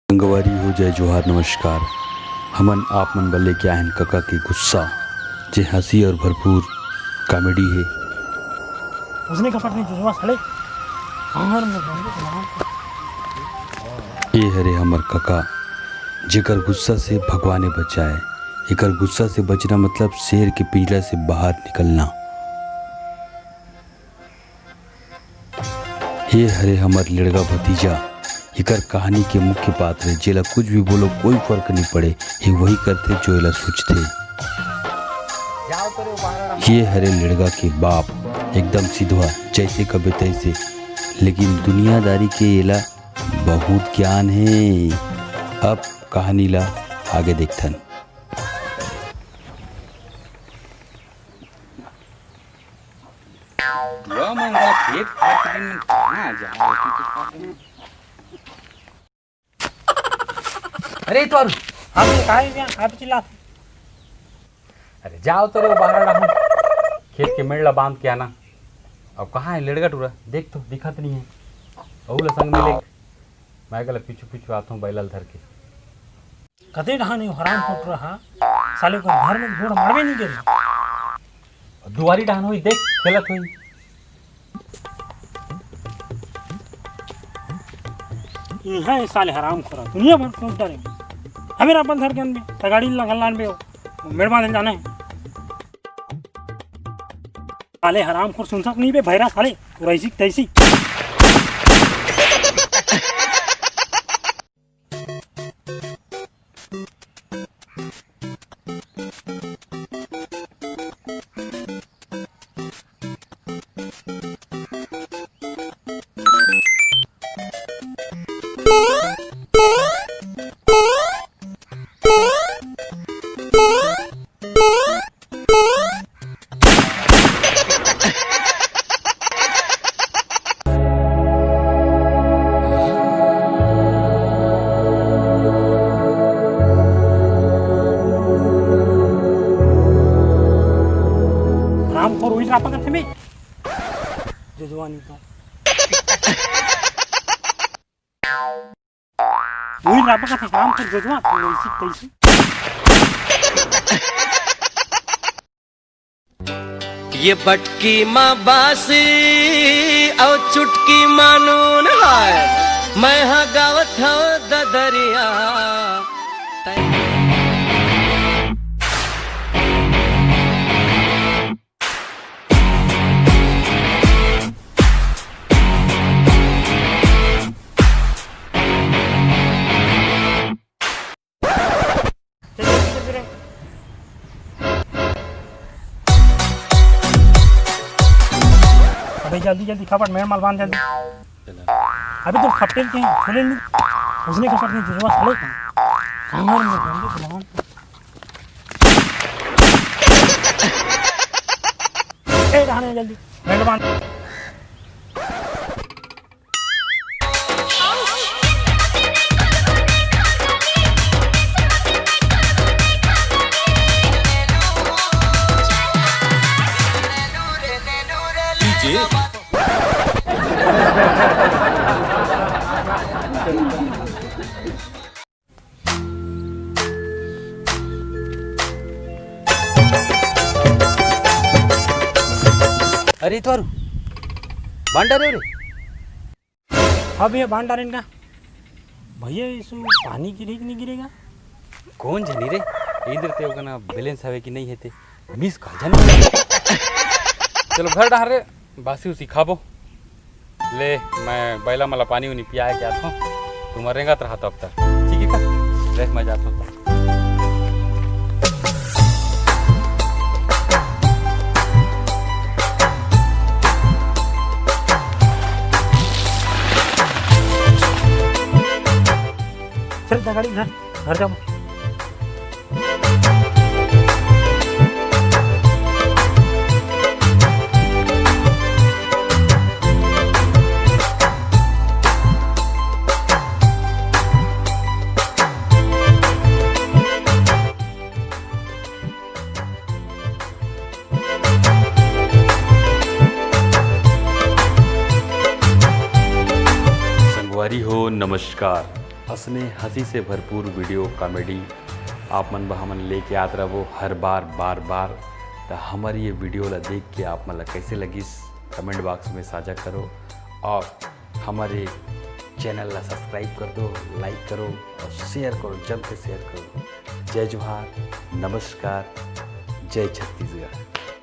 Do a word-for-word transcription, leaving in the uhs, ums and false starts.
संगवारी हो, जय जोहार, नमस्कार। हमन आप मन बर लेके आए हन कका के गुस्सा, जे हंसी और भरपूर कॉमेडी हे। उसने कपट नहीं जुजवा साले। कहाँ में बंदूक नाम। ए हरे हमर कका, जेकर गुस्सा से भगवाने बचाए। एकर गुस्सा से बचना मतलब शेर के पिंजरा से बाहर निकलना। हे हरे हमर लेड़गा भतीजा, एकर कहानी के मुख्य पात्र, जेला कुछ भी बोलो, कोई फर्क नहीं पड़े, ये वही करथे जो एला सोचथे। ये हरे लेड़गा के बाप, एकदम सिधवा, जैसे कबे तैसे, लेकिन दुनियादारी के एला बहुत ज्ञान हे। अब कहानी ला आगे देखथन। बुआ मन ला खेत खार के दिन में कहाँ जाए, रोटी तो खा लेना। अरे तो अरु, आप ये कहाँ है यहाँ? आप चिल्ला। अरे जाओ तो रे, वो बाहर रहा, खेत के मेड़ ला बांध के आना। अब कहाँ है लेड़गा टूरा? देख तो, दिखत नहीं है। अहू ला संग में ले, मैं गला पीछू पीछू आत हूँ बैला ल धर के। कते डहान यो हराम खोट रहा, साले को घर में गोड़ मड़बे नहीं दे रहा। दुआरी डहान होई, देख, खेलत होई। इहाँ ये साले हराम खोरा, दुनिया भर खोट डारे। हमें अपन घर के अंदर, तगाड़ी लंगल लान बे हो, मेड़ बांधे जाना है। साले हराम खोर सुनसक नहीं बे, भैरा साले, तू रईसी तैसी। राम को रोहित रापा करते में। जो जवानी का। रोहित रापा करते काम कर जो जवान, तू ऐसी तैसी। ये बटकी माँ बासी और चुटकी माँ नून है, मैं हा गावत हव ददरिया। अबे जल्दी जल्दी खपट, मेड़ माल बांध जल्दी। अबे तो खपटेल के छोले नहीं, उसने खपट नहीं जुजवा साले। कांगर में बंदे बुलाओ। ए, रहने जल्दी, मेड़ बांध। अरे इतवारू, बांध डारे रे। हाँ भैया, बांध डारेन का। भैया, इसु पानी गिरे कि नहीं गिरेगा? कौन जानी रे, इधर ते ओकना बैलेंस हवे कि नहीं है ते, मिस कॉल जानी। चलो घर डहर रे, बासी उसी खाबो। ले, मैं बैला मला पानी उनी पिया के आत हूँ। तुम रेंगत रहा तब तक, ठीक है का? देख, मैं जात हूँ तब। चल, जा गाड़ी घर, घर जाओ। संगवारी हो, नमस्कार। असने हंसी से भरपूर video comedy आप मन बर हमन लेके आत रहबो हर बार, बार बार। त हमर ये video ला देख के आप मन ला कैसे लगिस, comment box में साझा करो और हमर ये channel ला subscribe कर दो, like करो और share करो, जम के share करो। जय जोहार, नमस्कार, जय छत्तीसगढ़।